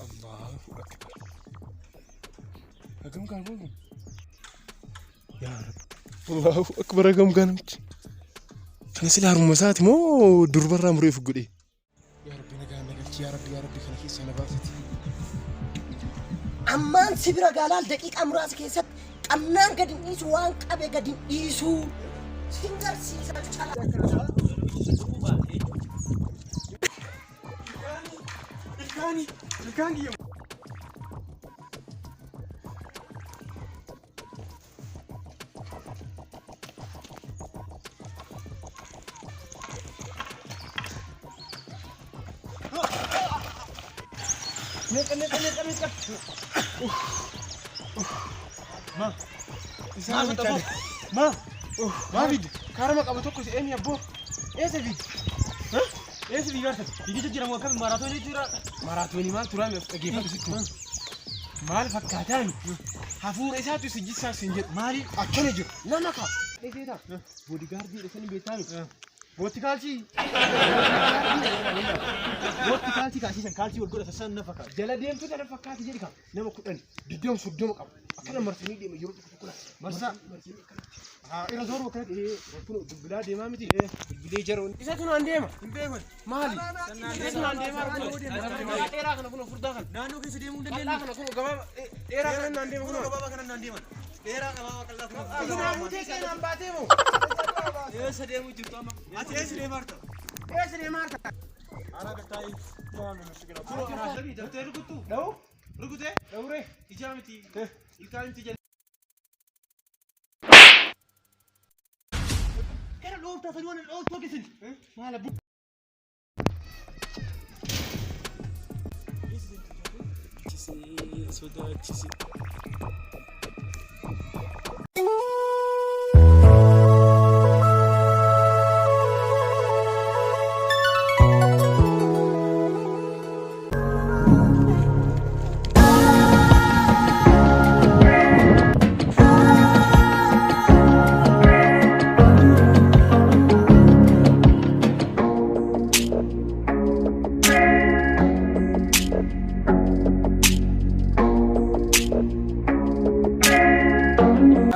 Allahu akbar. Hagam gaa kun? Yaa Rabbi. Allahu akbar hagam gaa namichi. Kana sila haruma isaati moo durbarraa muree of godhe? Yaa Rabbi nagaa na galchi yaa Rabbi yaa Rabbi kana keessaa na baasiti. Ammaan si bira gaalaal daqiiqaa muraasa keessatti qabnaan gadi hin dhiisu waan qabe gadi hin dhiisu. Sin garsiisa cala. Ilkaani ilkaan kiyya. Meeqa meeqa meeqa meeqa. Ma. Isaan Maal bichaadha. Ma. Maa fidde? Kaarama qaba tokko si eenyu abboo? Eessa fidde? Eessa fiigaa jirta? Fiigicha jira moo akkami maaraatoonii jira? Maraatoonii maal turaame of dhageeffatu sitti. Maal fakkaataan? Hafuura isaatu si jissaa siin jedhu. Maali? Akkana jiru. Nama kaa. Dheeseeta. Boodigaardii dheesanii beektaami. Bootti kaalsii. Bootti kaalsii kaasisan kaalsii wal godhata san na fakkaata. Jala deemtuu tana fakkaati jedhi kaa. Nama 10, 20, 30 qaba. Akkana marsanii deema yeroo tokko tokko laata. Marsaa. Marsanii akkanatti. Haa irra zooruu akkanatti. Kun bilbilaa deemaa miti. Bilbilee jaroon. Isa tunaan deema. Hin beekan. Maali? Isa tunaan deemaa. Dheeraa kana kun furdaa kana. Naannoo keessa deemuu hin Qal'aa dandeenyu. kana kun gabaabaa dheeraa kana naan deema kun. Gabaabaa kana naan deeman. Dheeraa gabaabaa qal'aa kun. Isumaa fuutee seenaan baatee moo? Eessa deemuu jirtu amma? Ati eessa deemaa jirta? Eessa deemaa jirta? Ara gattaa'ee. Daftee rukuttuu? Dha'u? Rukutee? Dha'uree? Ijaa miti. Ilkaan miti jala. Gara dhooftaa sanii waan dhooftuu akkasii. Maal abbu? Sodaachise.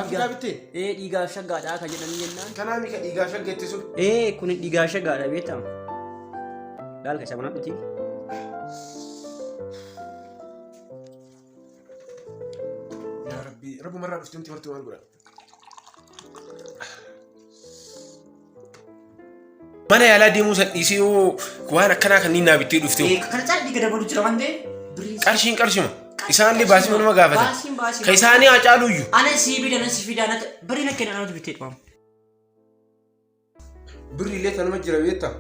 Afrikaa bittee? Ee dhiigaaf shaggaadha kan jedhanii jennaan. Kanaa mika dhiigaaf shaggeetti sun. Ee kun dhiigaaf shaggaadha beektaa. Laal keessa mana dhuti. Yaa Rabbi, Rabbumarraa dhufte miti martuu maal godha? Mana yaalaa deemuu san dhiisee yoo waan akkanaa kanneen naa bittee dhufte hoo? Kana caalaa dhiiga dabalu jira waan ta'eef. Birrii Qarshiin qarshuma. Isaanillee baasii manuma gaafatan. Baasiin baasii. Ka isaanii haa caaluuyyu. Ana sii bida ana si fida ana birrii na kenna anatu bitee dhufamu. Birri illee tanuma jira beektaa?